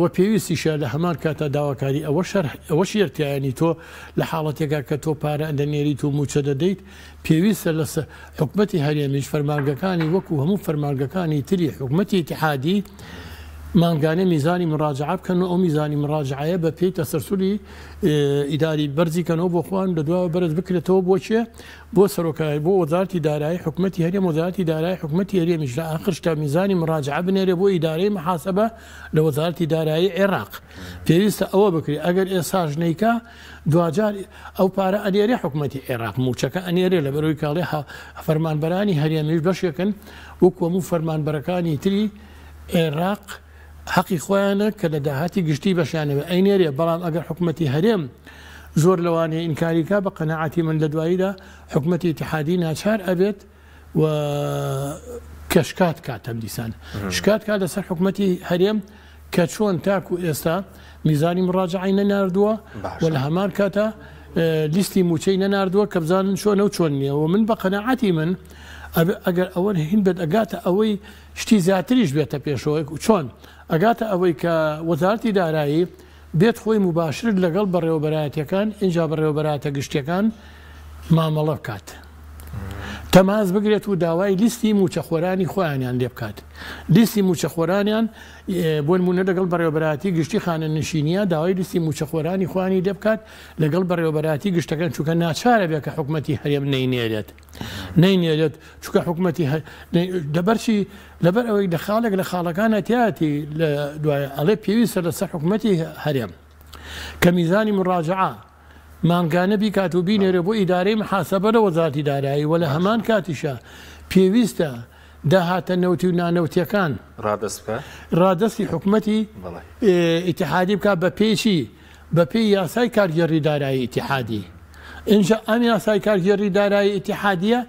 و پێویستیشە لە هەمان کاتا داواکاری ئەوە شەرح ئەوەش یەرتیایانی تۆ لە حاڵەتێکا کە تۆ پارە دەنێریت و مووچە دەدەیت پێویستە لە حکومەتی هەرێمیش فەرمانگەکانی وەکو هەموو فەرمانگەکانی تری حکومەتی ئیتیحادی مانگانە میزانی مراجعە بکەن و ئەو میزانی مراجعەیە بە پێی تەسەلسولی ئیداری بەرزی کەنەوە بۆ خۆیان لە دواوە بەرز بکرێتەوە بۆ کێ بۆ سەرۆکای بۆ وەزارەتی دارایی حکومەتی هەرێم وەزارەتی دارایی حکومەتی هەرێمیش لە ئاخرشتا میزانی مراجعە بنێرێ بۆ ئیدارەی محاسبە لە وەزارەتی دارایی عێراق پێویستە ئەوە بکرێت ئەگەر ئێساش نیکا دواجار ئەو پارە ئەنێرێ حکومەتی عێراق موچەکە ئەنێرێ لەبەرەوەی کاڵێ فەرمانبەرانی هەرێمیش بەشێکن وەکو هەموو فەرمانبەرەکانی تری عێراق حەقی خۆیانە کە لە داهاتی گشتی بەشیان هەبێ ئەینێرێ بەڵام ئەگەر حکومەتی هەرێم زۆر لەوانەیە ئینکاری کا بە قەناعەتی من لە دواییدا حکومەتی ئیتیحادی ناچار ئەبێت و کە شکات کات هەم دیسان شکات کات لەسەر حکومەتی هەرێم کە چۆن تاکو ئێستا میزانی مڕاجعی نەناردووە و لە هەمان کاتا لیستی موچەی نەناردووە کە بزانن چۆنە و چۆن نییە و من بە قەناعەتی من ئەگەر ئەوە هین بێت ئەگاتە ئەوەی شتی زیاتریش بێتە پێشەوە چۆن ئەگاتە ئەوەی کە وەزارەتی دارایی بێت خۆی موباشر لەگەڵ بەڕێوەبەرایەتیەکان ئینجا بەڕێوەبەرایەتە گشتیەکان مامەڵە بکات تەماس بگرێت و داوای لیستی موچەخۆرانی خۆیانیان لێ بکات لیستی موچەخۆرانیان بۆ نمونە لەگەڵ بەڕێوەبەرایەتی گشتی خانەنشینیە داوای لیستی موچەخۆرانی خۆیانی لێ بکات لەگەڵ بەڕێوەبەرایەتی گشتەکان چونکە ناچارە بێ کە حکومەتی هەرێم نەینێرێت نەینێرێت چونکە حکومەتی لەبەرچی لەبەر ئەوەی لە خاڵێک لە خاڵەکانە تیاتی لە دوای ئەڵێ پێویستە لەسەر حکومەتی هەرێم کە میزانی مراجعە مانگانە بیکات و بینێرێ بۆ ئیدارەی محاسبە لە وەزارەتی دارایی و لە هەمان کاتیشا پێویستە داهاتە نەوتی و نانەوتیەکان ڕادەست بکات ڕادەستی حکومەتی ئیتیحادی بکات بە پێی چی؟ بە پێی یاسای کارگێڕی دارایی ئیتیحادی. ئینجا ئەم یاسای کارگێڕی دارایی ئیتیحادیە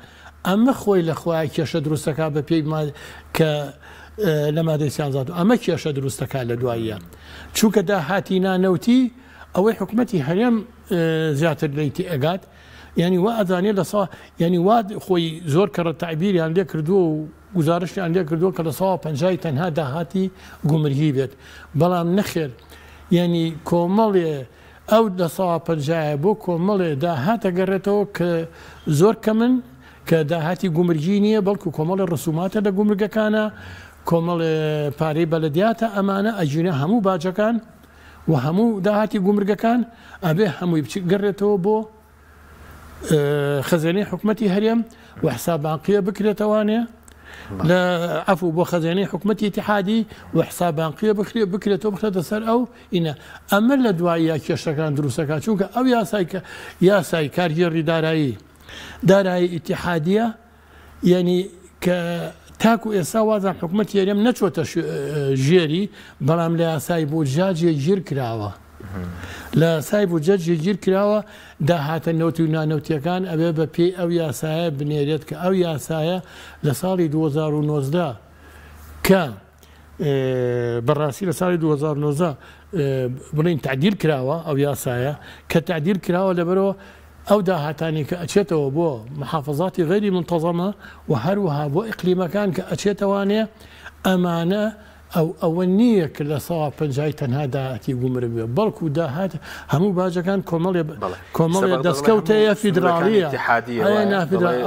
ئەمە خۆی لە خۆیا کێشە دروست دەکات بە پێی کە لە مادەی سیانزە ئەمە کێشە دروست دەکات لە دواییە چونکە داهاتی نانەوتی ئەوەی حکومەتی هەرێم زیاتر لێی تێئەگات یعنی وا ئەزانێ لە سا یعنی وا خۆی زۆر کەڕە تعبیریان لێ کردووە و گزارشتیان لێ کردووە کە لە سەوا پەنجای تەنها داهاتی گومرگی بێت بەڵام نەخێر یعنی کۆمەڵێ ئەو لە سەوا پەنجایە بۆ کۆمەڵێ داهاتە گەڕێتەوە کە زۆر کەمن کە داهاتی گومرگی نییە بەڵکو کۆمەڵی ڕسوماتە لە گومرگەکانە کۆمەڵێ پارەی بەلەدیاتە ئەمانە ئەگینا هەموو باجەکان و هەموو داهاتی گومرگەکان ئەبێ هەمووی بگەڕێتەوە بۆ خەزێنەی حکومەتی هەرێم و حساب بانقیە بکرێتەوانێ لە عفو بۆ خەزێنەی حکومەتی ئیتیحادی و حساب بانقیە بکرێ بکرێتەوە بخرێتە سەر ئەو ئینە ئەمە لە دواییە کێشەکان دروستەکە چونکە ئەو یاسای کە یاسای کارگێڕی دارایی دارایی ئیتیحادیە یانی کە تاکو ئێستا وازان حکومەتی هەرێم نەچۆتە ژێری بەڵام لە یاسای بودجە جێگیر کراوە لە یاسای بودجە جێگیر کراوە داهاتە نەوتی و نانەوتیەکان ئەبێ بە پێی ئەو یاسایە بنێرێت کە ئەو یاسایە لە ساڵی 2019 کە بەڕاستی لە ساڵی 2019 بڵین تعدیل کراوە ئەو یاسایە کە تعدیل کراوە لەبەرەوە ئەو داهاتانی کە ئەچێتەوە بۆ محافظاتی غەیری منتەزەمە و هەروەها بۆ ئیقلیمەکان کە ئەچێتەوانێ ئەمانە ئەو ئەوە نییە کە لە سەوا پەنجای تەنها داهاتی گومرگ بێ بەڵکو داهات هەموو باجەکان کۆمەڵێ کۆمەڵێ دەستکەوتەیە فیدراڵیە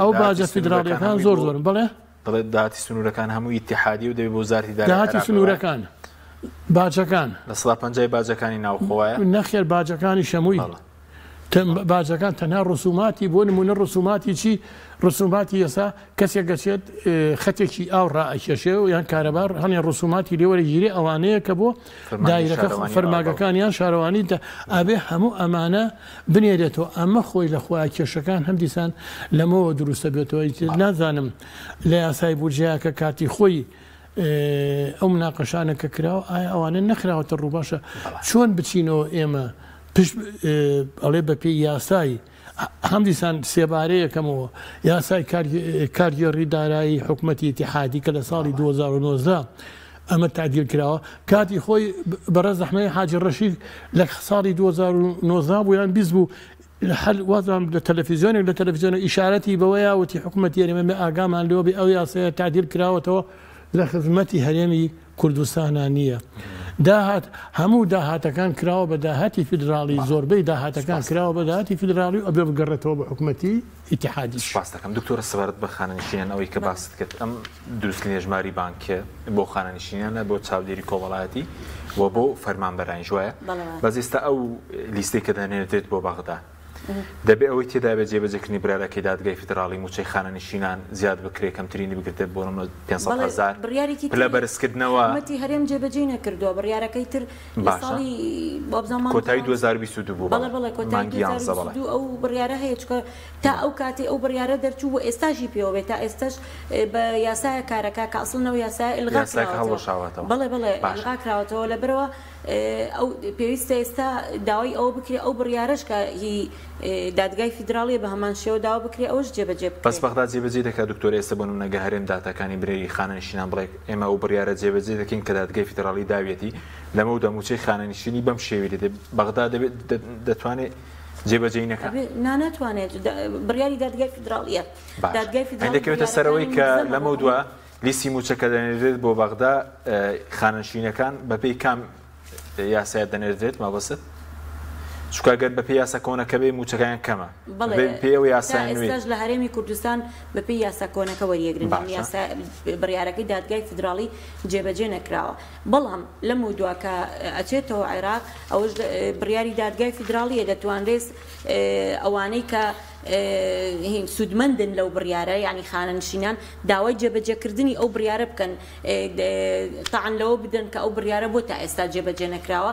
ئەو باجە فیدراڵیەکان زۆر زۆرن بەڵێ دەڵێت داهاتی سنوورەکان هەموو ئیتیحادی و دەبێت بۆ وەزارەتی دارایی داهاتی عێراق سنوورەکان باجەکان 50% باجەکانی ناوخۆ وایە؟ نەخێر باجەکانی شەمووی بەڵێ. باجەکان تەنها ڕسوماتی بۆ نمونە ڕسوماتی چی ڕسوماتی ئێستا کەسێک گەچێت خەتێکی ئاو ڕائەکێشێ و یان کارەبا هەنێ ڕسوماتی لێوەرەگیرێ ئەوانەیە کە بۆ دایرەکە فەرماگەکان یان شارەوانی ئەبێ هەموو ئەمانە بنێرێتەوە ئەمە خۆی لە خۆیا کێشەکان هەم دیسان لەمەوە دروستە بێتەوە ئیتر نازانم لە یاسای بودجەیە کە کاتی خۆی ئەو مناقەشانە کە کراوە ئایا ئەوانە نەخراوەتە ڕوو باشە چۆن بچینەوە ئێمە پشت ئەڵێ بە پێی یاسای هەم دیسان سێبارەیەکەمەوە یاسای کارگێڕی دارایی حکومەتی ئیتیحادی کە لە ساڵی 2019 ئەمە تەعدیل کراوە کاتی خۆی بەڕێز ئەحمەدی حاجی ڕەشید لە ساڵی 2019 بوو یان 20 بوو هەر وازم لە تەلەفیزیۆنێک لە تەلەفیزیۆنە ئیشارەتی بەوەیە وتی حکوومەتی هەرێمە ئاگامان لێوە بێ ئەو یاسایە تەعدیل کراوەتەوە لە خزمەتی هەرێمی کوردستانا نییە. داهات هەموو داهاتەکان کراوە بە داهاتی فیدراڵی زۆربەی داهاتەکان کراوە بە داهاتی فیدراڵی و ئەبێ بگەڕێتەوە بە حکومەتی ئیتیحادیش. سپاست دەکەم دکتۆرە سەبارەت بە خانەنشینان ئەوەی کە باست کرد ئەم دروستکردنی ژماری بانکیە بۆ خانەنشینانە بۆ چاودێری کۆمەڵایەتی و بۆ فەرمانبەرانیش وایە بەس ئێستا ئەو لیستەی کە دەنێردرێت بۆ بەغدا دەبێ ئەوەی تێدابێت جێبەجێکردنی برارەکەی دادگای فیدراڵی مووچەی خانەنشینان زیاد بکرێت کەمترینی بگرتێت بۆ نمونە 500 هەزار بڕیارێکی پلە بەرزکردنەوە حکومەتی هەرێم جێبەجێی نەکردووە بڕیارەکەی تر لە باشە ساڵی وابزانم مانگی کۆتایی دوانزە 2022 بوو بەڵێ بەڵێ بەڵێ کۆتایی مانگی یانزە بەڵێ 2022 ئەو بڕیارە هەیە چونکە تا ئەو کاتەی ئەو بڕیارە دەرچوو و ئێستاشی پێوە بێت تا ئێستاش بە یاسایە کارەکە کە ئەسڵەن ئەو یاسایە ئیلغا یاساکە کراوەتەوە هەڵوەشاوەتەوە بەڵێ بەڵێ باشە ئیلغا کراوەتەوە لەبەرئەوە ئەو پێویستە ئێستا داوای ئەوە بکرێ ئەو بڕیارەش کە هی دادگای فیدراڵیە بە هەمان شێوە داوا بکرێ ئەوەش جێبەجێ بەس بکرێ. بەغدا جێبەجێی دەکات دکتۆر ئێستا بۆ نمونە گە هەرێم داتاکانی بنێری خانەنشینان بڵێ ئێمە ئەو بڕیارە جێبەجێ دەکەین کە دادگای فیدراڵی داویەتی لەمەودا موچەی خانەنشینی بەم شێوەی لێ دێ بەغدا دەبێت دەتوانێ جێبەجێی نەکا؟ ئەبێ نا ناتوانێت بڕیاری دادگای فیدراڵیە باشە دادگای ئەی فیدراڵی دەکەوێتە سەر ئەوەی بڕیارەکانی کە مولزەمە بۆ لەمەودوا هەموو لیستی مووچە کە دەنێردرێت بۆ بەغدا، خانەنشینەکان بەپێی کام یاسایە دەنێردرێت مەبەست؟ چونکە گەر بەپێی یاسا کۆنەکە بێ مووچەکانیان کەمە. بەڵێ بەپێی ئەو تا یاسای نوێی. ئێستاش لە هەرێمی کوردستان بەپێی یاسا کۆنەکە وەریەگرن یانی باشە. یاسا بڕیارەکەی دادگای فیدراڵی جێبەجێ نەکراوە بەڵام لەمەودوا کە ئەچێتەوە عێراق ئەوەش بڕیاری دادگای فیدراڵیە دەتوانرێت ئەوانەی کە سوودمەندن لەو بڕیارە یانی خانەنشینان داوای جێبەجێکردنی ئەو بڕیارە بکەن تەعن لەوە بدەن کە ئەو بڕیارە بۆ تا ئێستا جێبەجێ نەکراوە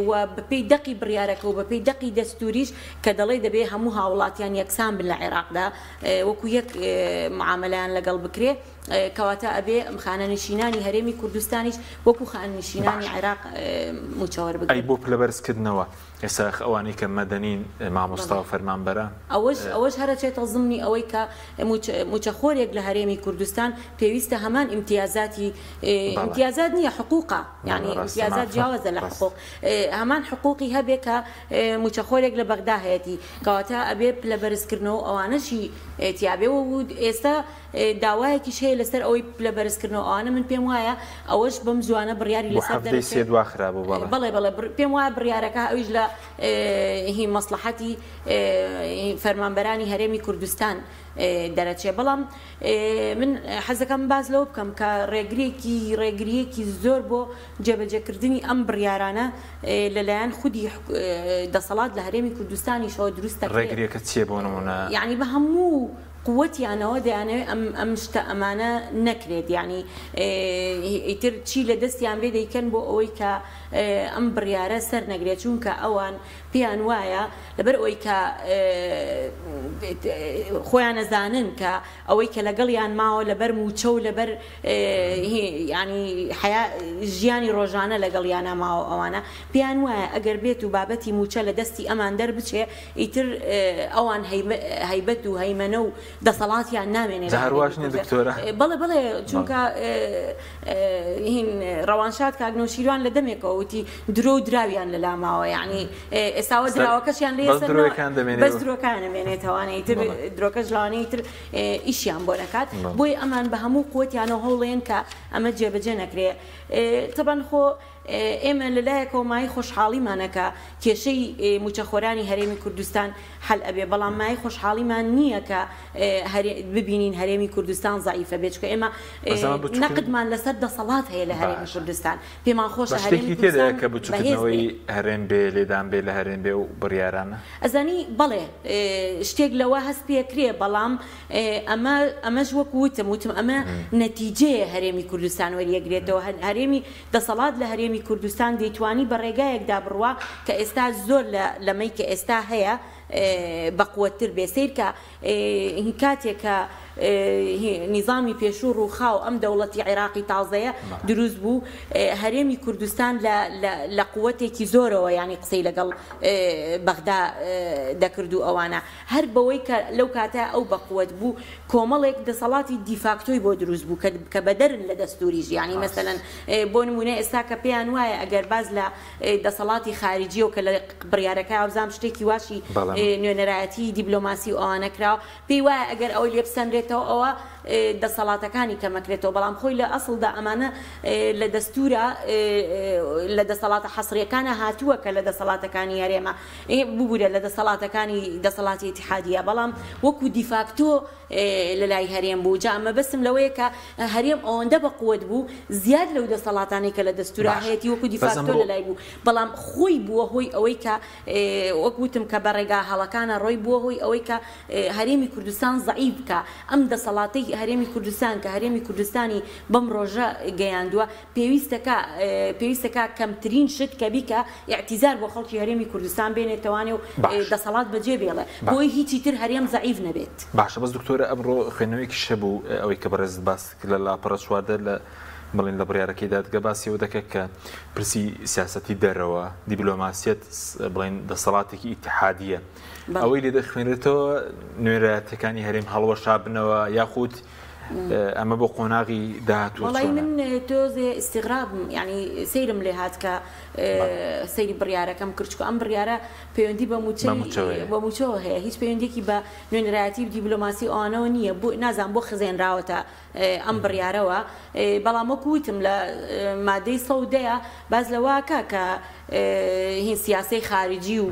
و بەپێی دەقی بڕیارەکە و بەپێی دەقی دەستوریش کە دەڵێ دەبێ هەموو هاوڵاتیان یەکسان بن لە عێراقدا وەکو یەک معامەلەیان لەگەڵ بکرێ کەواتە ئەبێ خانەنشینانی هەرێمی کوردستانیش وەکو خانەنشینانی عێراق مووچە ئەی وەربگرن. بۆ پلەبەرزکردنەوە ئێستا ئەوانەی کە مەدەنین مامۆستا و فەرمانبەران. ئەوەش ئەوەش هەر ئەچێتە زمنی ئەوەی کە مووچەخۆرێک لە هەرێمی کوردستان پێویستە هەمان ئیمتیازاتی ئیمتیازات نییە حقوقە یانی ئیمتیازات جیاوازە لە حقوق هەمان حقوقی هەبێ کە مووچەخۆرێک لە بەغدا هەیەتی کەواتە ئەبێ پلە بەرزکردنەوە ئەوانەشی تیابێ و ئێستا داوایەکیش هەیە لەسەر ئەوەی پلە بەرزکردنەوە ئەوانە من پێم وایە ئەوەش بەم زوانە بڕیاری بۆ لەسەر حەڤدەی سێ دەرەچێت دواخرابوو بەڵێ. بەڵێ بەڵێ پێم وایە بڕیارەکە ئەویش لە هی مەسڵەحەتی فەرمانبەرانی هەرێمی کوردستان دەرەچێ بەڵام من حەزەکەم باس لەوە بکەم کە ڕێگرێکی ڕێگریەکی زۆر بۆ جێبەجێکردنی ئەم بڕیارانە لەلایەن خودی دەسەڵات لە هەرێمی کوردستانیشەوە دروست دەکرێت. ڕێگریەکە چییە بۆ نموونە؟ یانی بە هەموو قوتیانەوە دەیانەوێت ئەم ئەم شتە ئەمانە نەکرێت یانی ئیتر چی لە دەستیان بێ دەیکەن بۆ ئەوەی کە ئەم بڕیارە سەر نەگرێت چونکە ئەوان پێیان وایە لەبەر ئەوەی کە خۆیان ئەزانن کە ئەوەی کە لەگەڵیان ماوە لەبەر مووچە و لەبەر یانی حەیا ژیانی ڕۆژانە لەگەڵیانا ماوە ئەوانە پێیان وایە ئەگەر بێت و بابەتی مووچە لە دەستی ئەمان دەربچێ ئیتر ئەوان هەیبەت و هەیمەنە و دەسەڵاتیان نامێنێ جا هەر واش نیە دکتۆرە؟ بەڵێ بەڵێ چونکە هین ڕەوانشاد کاک نەوشیروان لە دەمێکەوە وتی درۆ و دراویان لەلا ماوە یعنی ئێستاوە دراوەکەشیان لێ بەس درۆیەکان دەمێنێ بەس درۆکان دەمێنێتەوانە ئیتر درۆکەش لەوانەیە ئیتر ئیشیان بۆ نەکات بۆیە ئەمان بە هەموو قوتیانەوە هەوڵێن کە ئەمە جێبەجێ نەکرێ تەبەن خۆ ئێمە لە لایەکەوە مایەی خۆشحاڵیمانە کە کێشەی مووچەخۆرانی هەرێمی کوردستان حەل ئەبێ، بەڵام مایەی خۆشحاڵیمان نییە کە ببینین هەرێمی کوردستان زەعیفە بێ، چونکە ئێمە نەقدمان لەسەر دەسەڵات هەیە لە هەرێمی کوردستان، پێمان خۆشە هەرێمی شتێکی تێدایە کوردستان کە بەهێز بێ. بچووکردنەوەی هەرێم بێ، لێدان بێ لە هەرێم بێ و بڕیارانە؟ ئەزانی بەڵێ شتێک لەوە هەست پێکرێ، بەڵام ئەمە ئەمەش وەکو وتم وتم ئەمە نەتیجەیە هەرێمی کوردستان وەریەگرێتەوە، هەرێمی دەسەڵات لە هەرێمی کوردستان دەیتوانی بە ڕێگایەکدا بڕوا کە ئێستا زۆر لە لەمەی کە ئێستا هەیە بەقوەتتر بێ. سەیرکە کاتێک کە نیزامی پێشوو ڕووخا و ئەم دەوڵەتی عێراقی تازەیە دروست بوو، هەرێمی کوردستان لە لە قوەتێکی زۆرەوە یانی قسەی لەگەڵ بەغدا دەکرد و ئەوانە هەر بەوەی کە لەو کاتە ئەو بە قوەت بوو کۆمەڵێک دەسەڵاتی دیفاکتۆی بۆ دروست بوو کە بەدەرن لە دەستوریش یانی مەسەلەن بۆ نموونە ئێستا کە پێیان وایە ئەگەر باس لە دەسەڵاتی خاریجیەوە کە لە بڕیارەکە وابزانم شتێکی واشی نوێنەرایەتی دیبلۆماسی و ئەوانە کراوە پێی وایە ئەگەر ئەوەی لێ بسەنرێتەوە ئەوە دەسەڵاتەکانی کەمەکرێتەوە بەڵام خۆی لە ئەسڵدا ئەمانە لە دەستورا لە دەسەڵاتە حەسریەکانە هاتووە کە لە دەسەڵاتەکانی هەرێمە ببورە لە دەسەڵاتەکانی دەسەڵاتی ئیتحادیە بەڵام وەکو دیفاکتۆ لە لای هەرێم بوو جا مەبەستم لەوەیە کە هەرێم ئەوەندە بە قوت بوو زیاد لەو دەسەڵاتانەی کە لە دەستورا هەیەتی وەکو دیفاکتۆ لە لای بوو بەڵام خۆی بووە هۆی ئەوەی کە وەک وتم کە بە ڕێگا هەڵەکانە ڕۆی بووە هۆی ئەوەی کە هەرێمی کوردستان زەعیف بکا ئەم دەسەڵاتەی هەرێمی کوردستان کە هەرێمی کوردستانی بەم ڕۆژە گەیاندووە پێویستە کا پێویستە کا کەمترین شت کە بیکا ئیعتیزار بۆ خەڵکی هەرێمی کوردستان بێنێتەوانێ و باش دەسەڵات بەجێ بێڵێ باش. بۆی هیچی تر هەرێم زەعیف نەبێت. باشە بەس دکتۆرە ئەمڕۆ خوێندنەوەیەکیش هەبوو ئەوەی کە بەڕێزت باست کرد لە لاپەڕە 14 لە بڵێن لە بڕیارەکەی دادگە باسی ئەوە دەکات کە پرسی سیاسەتی دەرەوە دیبلۆماسیەت بڵێن دەسەڵاتێکی ئیتحادیە ئەوەی لێ دەخوێنرێتەوە نوێنەرایەتەکانی هەرێم هەڵوەشابنەوە یاخود ئەمە بۆ قۆناغی داهاتوو وەڵی من تۆزێ ئیستیغرابم یعنی سەیرم لێ هات کە سەیری بڕیارەکەم کرد چونکە ئەم بڕیارە پەیوەندی بە موچەی بە موچەوە هەیە هیچ پەیوەندێکی بە نوێنەرایەتی و دیبلۆماسی ئەوانەوە نییە بۆ نازانم بۆ خزێنراوەتە ئەم بڕیارەوە بەڵام وەکو وتم لە مادەی سەودەیە باس لەوەکە کە هین سیاسەی خارجی و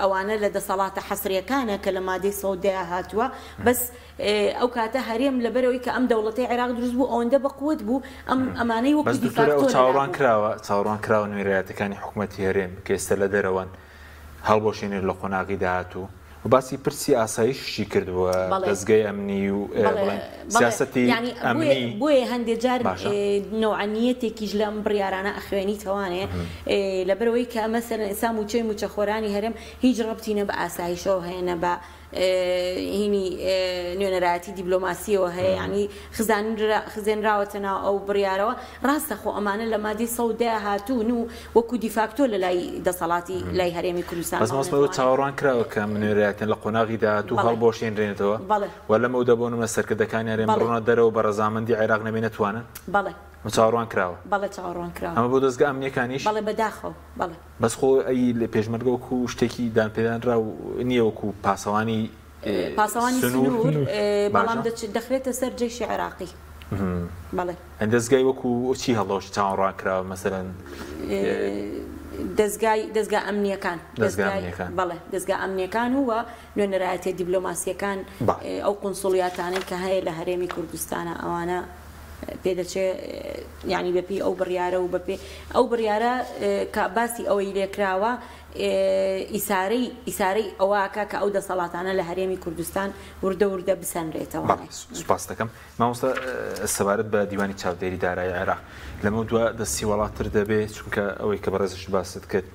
ئەوانە لە دەسەڵاتە حەسریەکانە کە لە مادەی سەودەیە هاتووە بەس ئەو کاتە هەرێم لەبەرەوەی کە ئەم دەوڵەتەی عێراق دروست بوو ئەوەندە بە قوت بوو ئەم ئەمانەی وەکو بەس دکتۆرە ئەو دیفاکتۆ لەلا چاوەڕوان بوو. کراوە چاوەڕوان کراوە نوێنەرایەتەکانی حکومەتی هەرێم کە ئێستا لە دەرەوەن هەڵبوەشێنێت لە قۆناغی داهاتوو و باسی پرسی ئاسایشیشی کردووە بەڵێ. دەزگای ئەمنی و بەڵێ بڵێن بەڵێ سیاسەتی یانی بۆیە ئەمنی بۆیە هەندێ جار باشە. نەوعە نیەتێکیش لەم بڕیارانە ئەخوێنیتەوانێ لەبەرئەوەی کە مەسەلەن ئێستا مووچەی مووچەخۆرانی هەرێم هیچ ڕەبتی نە بە ئاسایشەوە هەیە نە بە هینی نوێنەرایەتی دیبلۆماسیەوە هەیە یانی خزێنراوەتە ناو ئەو بڕیارەوە ڕاستە خۆ ئەمانە لە مادەی 110 هاتوون و وەکو دیفاکتۆ لە لای دەسەڵاتی لای هەرێمی کوردستان بەس مامۆستا ئەوە چاوەڕوان کراوە کە نوێنەرایەتیان لە قۆناغی داهاتوو هەڵبوەشێنرێنێتەوە و لەمەودا بۆ نموونە سەرکردەکانی هەرێم بڕۆنە دەرەوە بە ڕەزامەندی عێراق نەبێ نەتوانن؟ بەڵێ. چاوەڕوان کراوە؟ بەڵێ چاوەڕوان کراوە. ئەمە بۆ دەزگا ئەمنییەکانیش؟ بەڵێ بەداخەوە بەڵێ. بەس خۆ ئەی پێشمەرگە وەکو شتێکی دانپێدانراو نییە وەکو پاسەوانی پاسەوانی سنوور بەڵام دەخرێتە سەر جەیشی عێراقی بەڵێ. دەزگای وەکو چی هەڵۆش چاوەڕوان کراوە مەسەلەن؟ دەزگای دەزگا ئەمنییەکان بەڵێ دەزگا ئەمنییەکان و نوێنەرایەتیە دیبلۆماسییەکان ئەو قونسوڵیاتانەی کە هەیە لە هەرێمی کوردستانە ئەوانە پێدەچێ یانی بەپێی ئەو بڕیارە و بەپێی ئەو بڕیارە کە باسی ئەوەی لێکراوە ئیسارەی ئیسارەی ئەوەکە کە ئەو دەسەڵاتانە لە هەرێمی کوردستان وردە وردە بسەنرێتەوە. بەڵێ سوپاست دەکەم مامۆستا سەبارەت بە دیوانی چاودێری دارایی عێراق لەمە دوا دەستی وەڵاتر دەبێ چونکە ئەوەی کە بەڕێزیشت باست کرد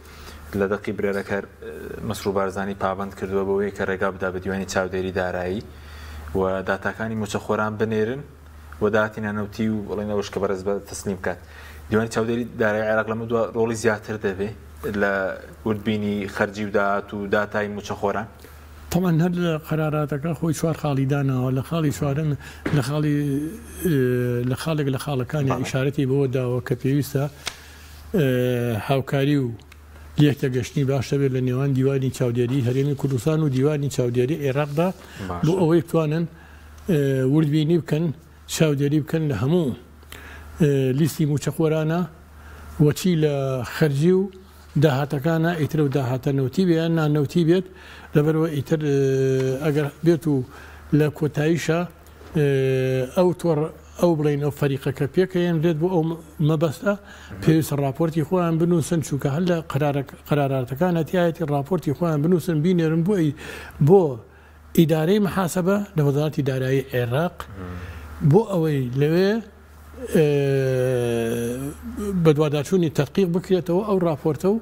لە دەقی برێرەکە مەسرور بارزانی پابەند کردووە بەوەی کە ڕێگا بدا بە دیوانی چاودێری دارایی و داتاکانی مووچەخۆران بنێرن و داهاتی نانەوتی و بڵێن ئەوەش کە بەڕێز بە تەسلیم بکات. دیوانی چاودێری دارایی عێراق لەمە دوا ڕۆڵی زیاتر دەبێ لە وردبینی خەرجی و داهات و داتای مووچەخۆران؟ تەبعەن هەر لە قەراراتەکە خۆی چوار خاڵی داناوە لە خاڵی چوارەم لە خاڵی لە خاڵێک لە خاڵەکانی ئیشارەتی بەوە داوە کە پێویستە هاوکاری و لێکتێگەشتنی باش هەبێت لە نێوان دیوانی چاودێری هەرێمی کوردستان و دیوانی چاودێری عێراقدا بۆ ئەوەی بتوانن وردبینی بکەن، چاودێری بکەن لە هەموو لیستی مووچەخۆرانە و چی لە خەرجی و داهاتەکانە ئیتر و داهاتە نەوتی بێ یان نانەوتی بێت لەبەرەوە ئیتر ئەگەر بێت و لە کۆتاییشە ئەو تۆڕ ئەو بڵین ئەو فەریقەکە پێکەیەنرێت بۆ ئەو مەبەستە پێویستە ڕاپۆرتی خۆیان بنووسن چونکە هەر لە قەراراتەکانە تایەتی ڕاپۆرتی خۆیان بنووسن بینێرن بۆ بۆ ئیدارەی محاسبە لە وەزارەتی دارایی عێراق بۆ ئەوەی لەوێ بەدواداچوونی تەدقیق بکرێتەوە ئەو راپۆرتە و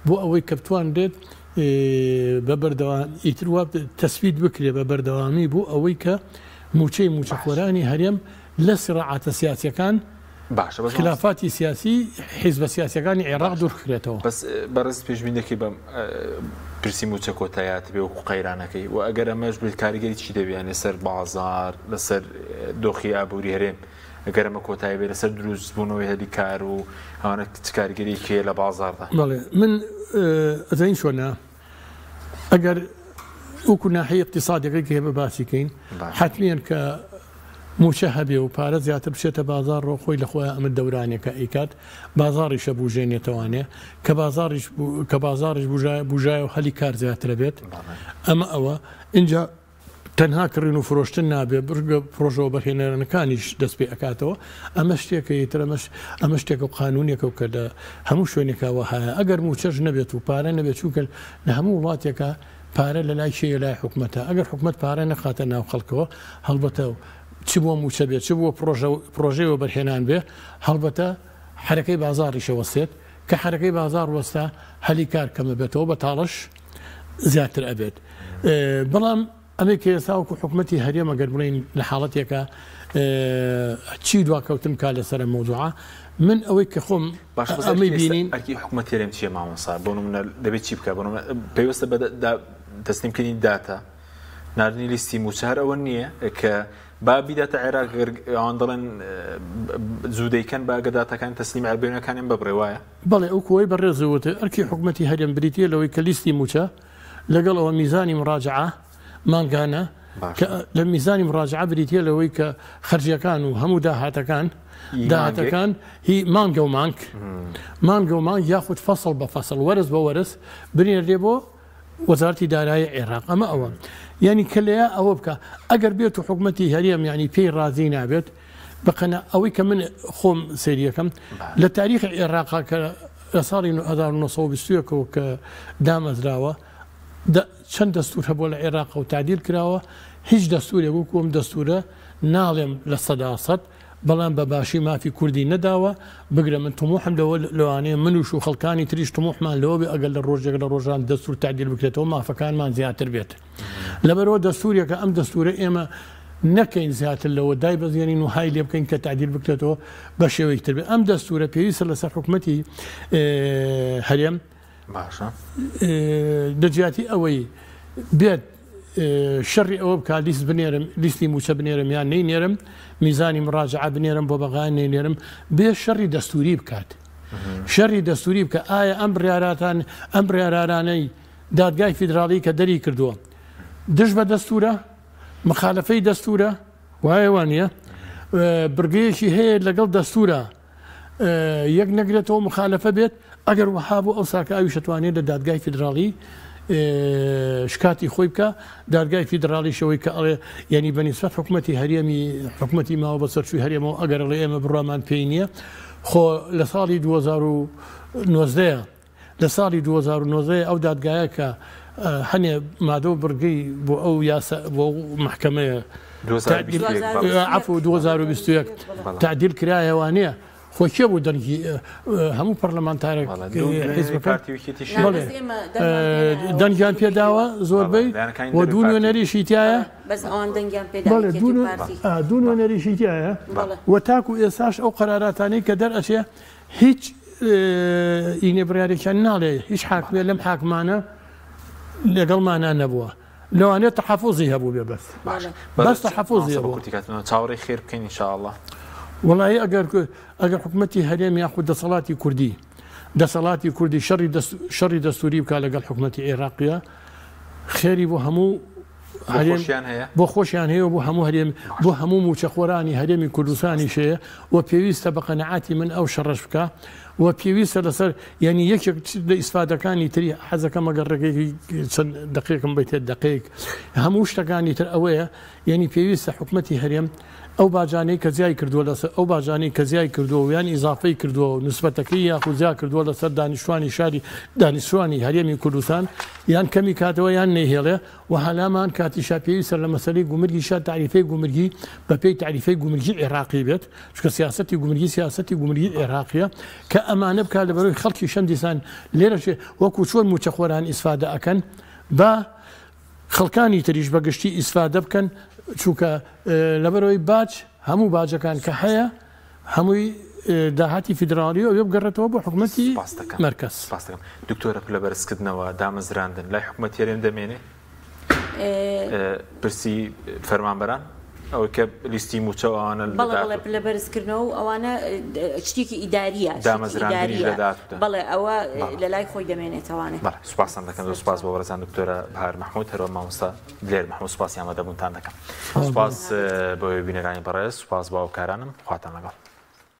بۆ ئەوەی کە بتوانرێت بە بەردەوام ئیتر وا تەسبیت بکرێت بە بەردەوامی بۆ ئەوەی کە مووچەی مووچەخۆرانی هەرێم لە سراعاتە سیاسیەکان باشە بەس خلافاتی سیاسی حیزبە سیاسیەکانی عێراق باشە دوور بخرێتەوە. بەس بەڕێز پێشبینی دەکەی بەم پرسی مووچە کۆتایی هاتبێ وەکو قەیرانەکەی و ئەگەر ئەمەش بێت کاریگەری چی دەبێ یانی لەسەر بازاڕ لەسەر دۆخی ئابووری هەرێم ئەگەر ئەمە کۆتایی بێ لەسەر دروستبوونەوەی هەلی کار و ئەوانە چ کاریگەریەکی هەیە لە بازاڕدا؟ بەڵێ من ئەزانین چۆنە ئەگەر وەکو ناحیە اقتصادیەکەی کە ئێمە باسی کەین حتمیان کە موچە هەبێ و پارە زیاتر بچێتە بازار ڕۆ خۆی لە خۆیان ئەمە دەورانێکە ئەیکات بازاڕیشە بژێنێتەوانێ کە بازاڕیش کە بازاڕیش بژایە و هەلی کار زیاترە بێت ئەمە ئەوە اینجا تەنها کڕین و فرۆشتن نابێ بڕگە پڕۆژە وەبەرهێنەرانەکانیش دەست پێ ئەکاتەوە ئەمە شتێکە ئیتر ئەمەش ئەمە شتێکە و قانونێکە و کە لە هەموو شوێنێکا وەهایە ئەگەر مووچەش نەبێت و پارە نەبێت چونکە لە هەموو وڵاتێکا پارە لە لای کێیە لای حکومەتە ئەگەر حکومەت پارە نەخاتە ناو خەڵکەوە هەڵبەتە چ بۆ مووچە بێت چ بۆ پڕۆژە پڕۆژەی وەبەرهێنان بێ هەڵبەتە حەرەکەی بازاڕیش ئەوەستێت کە حەرەکەی بازاڕ وەستا هەلی کار کەمەبێتەوە بەتاڵش زیاتر ئەبێت بەڵام ئەمەی کە ئێستا وەکو حکومەتی هەرێم ئەگەر بڵێین لە حاڵەتێکە چی دواکەوتن کا لەسەر مەوزوعە من ئەوەی کە خۆم ئەمەی بینین ئەرکی حکومەت هەرێم چییە مامۆستا بۆ نمونە دەبێت چی بکە بۆ پەیوەستە بە تەسلیمکردنی داتا ناردنی لیستی مووچە هەر ئەوە نییە کە با بیداتە عێراق گەر ئەوان دەڵێن زوو دەیکەن با گەر داتاکانی تەسلیمی عەرەبیەکانیان ببڕێ وایە؟ بەڵێ ئەو کۆی بەڕێز وت ئەرکی حکومەتی هەرێم بریتیە لەوەی کە لیستی مووچە لەگەڵ ئەوە میزانی مڕاجعە مانگانە کە لە میزانی مڕاجعە بریتیە لەوەی کە خەرجیەکان و هەموو داهاتەکان داهاتەکان هی مانگە و مانگ مانگە و مانگ یاخود فەسڵ بە فەسڵ وەرز بە وەرز بنێردرێ بۆ وەزارەتی دارایی عێراق ئەمە ئەوە یعنی کە لەیا ئەوە بکە ئەگەر بێت و حکومەتی هەرێم یعنی پێی ڕازی نابێت بەقەنە ئەوەی کە من خۆم سەیریەکەم لە تاریخ عێراقا کە لە ساڵی 1920 کە دامەزراوە چەند دەستور هەبووە لە عێراق و تعدیل کراوە هیچ دەستورێک وەکو ئەم دەستورە ناڵێم 100% بەڵام بە باشی مافی کوردی نەداوە، بگرە من تموحم لەوە لەوانەیە منوش و خەڵکانی تریش تموحمان لەوە بێ ئەگەر لە ڕۆژێک لە ڕۆژان دەستور تەعدیل بکرێتەوە مافەکانمان زیاتر بێت. لەبەرئەوە دەستورێکە ئەم دەستورە ئێمە نەکەین زیاتر لەوە دایبەزێنین و های لێ بکەین کە تەعدیل بکرێتەوە بە شێوەیەکی تر بێت. ئەم دەستورە پێویستە لەسەر حکومەتی هەرێم باشە لە جیاتی ئەوەی بێت شەڕی ئەوە بکات لیست بنێرم لیستی موچە بنێرم یان نەینێرم میزانی مڕاجعە بنێرم بۆ بەغا نەینێرم بێ شەڕی دەستوری بکات شەڕی دەستوری بکە ئایا ئەم بڕیاراتان ئەم بڕیارانەی دادگای فیدراڵی کە دەری کردووە دژ بە دەستورە مخالفەی دەستورە وایە وانە بڕگەیەکی هەیە لەگەڵ دەستورە یەک نەگرێتەوە مخالفە بێت، ئەگەر وەها بوو ئەوسا کە ئەویش ئەتوانێت لە دادگای فیدراڵی شکاتی خۆی بکا، دادگای فیدراڵیش ئەوەی کە ئەڵێ یعنی بە نیسبەت حکومەتی هەرێمی حکومەتی ماوە بەسەرچووی هەرێمەوە ئەگەر ئەڵێ ئێمە بڕوامان پێی نییە خۆ لە ساڵی 2019 لە ساڵی 2019 ئەو دادگایە کە هەنێ مادە و بڕگەی بۆ ئەو یاسا بۆ ئەو مەحکەمەیە عەفو 2021 تعدیل کرایە وانە خۆ کێ بوو دەنگی هەموو پەرلەمانتارێک دەنگیان پێداوە زۆربەی و دوو نوێنەریشی تایە دوو نوێنەریشی تایە و تاکو ئێساش ئەو قەراراتانەی کە دەرئەچێ هیچ ئینێ بڕیارێکیان ناڵێ هیچ حاکمێ لەم حاکمانە لەگەڵمانا نەبووە لەوانەیە تەحەفوزی هەبوو بێ بەس بەس تەحەفوزی هەبوو چاوەڕێی خێر بکەین ان شاء الله. وەڵایی ئەگەر ئەگەر حکومەتی هەرێم یاخود دەسەڵاتی کوردی دەسەڵاتی کوردی شەڕی دەست شەڕی دەستوری بکا لەگەڵ حکومەتی عێراقیە خێری بۆ هەموو هەرێم هەیە بۆ خۆشیان هەیە و بۆ هەموو هەرێم بۆ هەموو مووچەخۆرانی هەرێمی کوردستانیش هەیە و پێویستە بە قەناعەتی من ئەو شەڕەش بکا و پێویستە لەسەر یعنی یەکێک لە ئیسفادەکانی تری حەزەکەم ئەگەر ڕێگەیەکی چەند دقیقم بەیتێ دقیق هەموو شتەکانی تر ئەوەیە یعنی پێویستە حکومەتی هەرێم ئەو باجانەی کە زیای کردووە لەسەر ئەو باجانەی کە زیای کردووە و یان ئیزافەی کردووە و نسبەتەکەی یاخود زیا کردووە لەسەر دانیشتوانی شاری دانیشتوانی هەرێمی کوردستان یان کەمی کاتەوە یان نەیهێڵێ و هەلامان کاتیشا پێویستە لە مەسەلەی گومرگیشا تاریفەی گومرگی بە پێی تاریفەی گومرگی عێراقی بێت چونکە سیاسەتی گومرگی سیاسەتی گومرگی عێراقیە کە ئەمانە بکات لە بەرەوەی خەڵکی شەم دیسان لێرەش وەکو چۆن موچەخۆران ئیسفادە ئەکەن با خەڵکانی تریش بە گشتی ئیسفادە بکەن. چونکە لەبەرەوەی باج هەموو باجەکان کە هەیە هەمووی داهاتی فیدراڵی و ئەوێ بگەڕێتەوە بۆ حکومەتی مەرکەز. سپاست دەکەم دکتۆرە پلە بەرزکردنەوە دامەزراندن لای حکومەتی هەرێم دەمێنێ؟ پرسی فەرمانبەران ئەوەی کە لیستی مووچە و ئەوانە لە بەڵێ بەڵێ پلە بەرزکردنەوە و ئەوانە شتێکی ئیداریە دامەزراندنیش لە داهاتوودا بەڵێ ئەوە لە لای خۆی دەمێنێتەوانێ. بەڵێ سوپاستان دەکەم زۆر سوپاس بۆ بەڕێزان دکتۆرە بەهار مەحمود هەروە مامۆستا دلێر مەحمود سوپاسی ئامادەبوونتان دەکەم سوپاس بۆ بینەرانی بەڕێز سوپاس بۆ هاوکارانم خواتان لەگەڵ.